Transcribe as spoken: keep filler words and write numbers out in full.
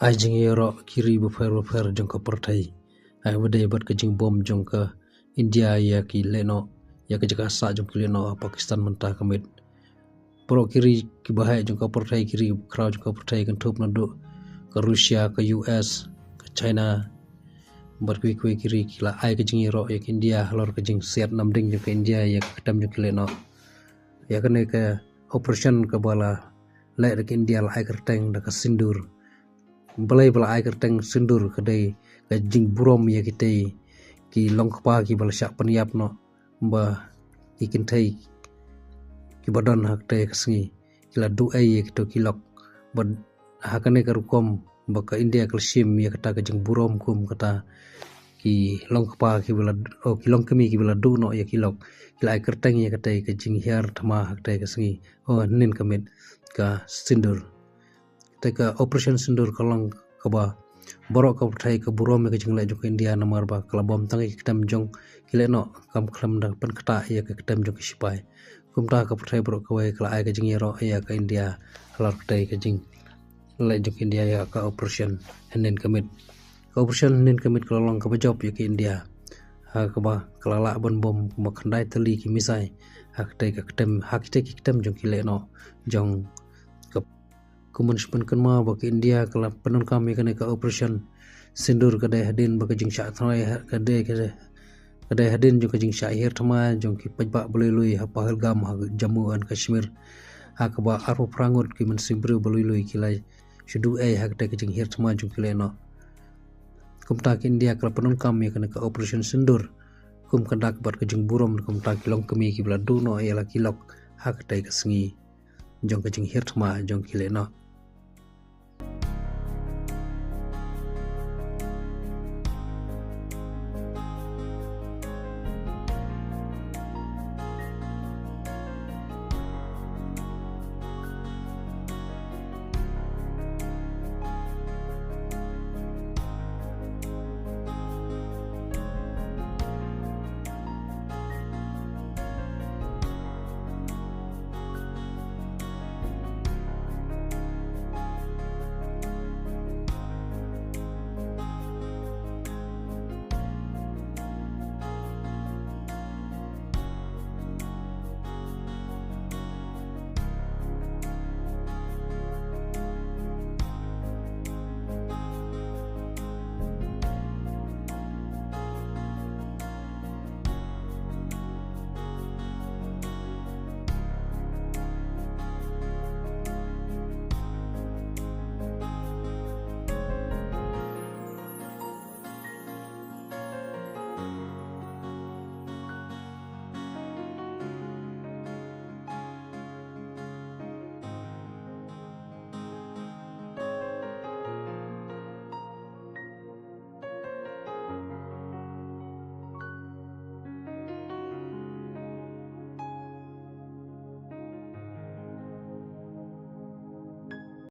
Ai jingïaroh ki ri bapher bapher jong ka pyrthei. Ai ba dei bad ka jingbom jong ka India ïa ki lehnoh, ïa ka jaka sah jong ki lehnoh ha Pakistan mynta ka miet. Baroh ki ri kiba heh jong ka pyrthei, ki ri khraw jong ka pyrthei, kynthup naduh ka Russia, ka U S, ka China bad kiwei kiwei ki ri ki la ai ka jingïaroh ïa ka India halor ka jingsiat namding jong ka India ïa ka ktem jong ki lehnoh. Ïa kane ka operation kaba la leh da ka India la ai kyrteng da ka Sindoor. Balei ba la ai kyrteng Sindoor? Ka dei ka jingburom ïa kitei ki longkpa kiba la shah pynïap noh ba ki kynthei kiba don ha katei ka sngi ki la duh ei ïa kito ki lok. Bad ha kane ka rukom ba ka India ka la shim ïa kata ka jingburom kum kata, ki longkpa kiba la, oh, ki longkmie kiba la duh noh ïa ki lok, ki la ai kyrteng ïa katei ka jinghiar thma ha katei ka sngi, oh, hynnin ka miet, ka Sindoor. Te ka Operation Sindoor ka long kaba baroh ka pyrthei ka burom ïa ka jingleh jong ka India, namar ba ka la bom tang ïa ka ktem jong ki lehnoh, kam khlem da pynktah ïa ka ktem jong ki sipai. Kumta ka pyrthei baroh kawei ka la ai ka jingïaroh ïa ka India halor katei ka jingleh jong ka India ïa ka operation hynnin ka miet. Ka operation hynnin ka miet ka la long kaba jop ïa ka India, ha kaba ka la lah ban bom kumba khyndai tylli ki missile ha katei ka ktem, ha katei ki ktem jong ki lehnoh jong ka. Kumban shu pynkynmaw ba ka India ka la pyndonkam ïa kane ka Operation Sindoor ka dei hadien ba ka jingshah thnai ha, ka dei, ka dei, ka dei hadien jong ka jingshah hiar thma jong ki paidbah ba lui lui ha Pahalgam ha Jammu and Kashmir, ha kaba arphew phra ngut ki mynsiem briew ba lui lui ki la shu duh ei ha katei ka jinghiar thma jong ki lehnoh. Kumta ka India ka la pyndonkam ïa kane ka Operation Sindoor kum ka dak bad ka jingburom kumta ki longkmie kiba la duh noh ïa la ki lok ha katei ka sngi jong ka jinghiar thma jong ki lehnoh.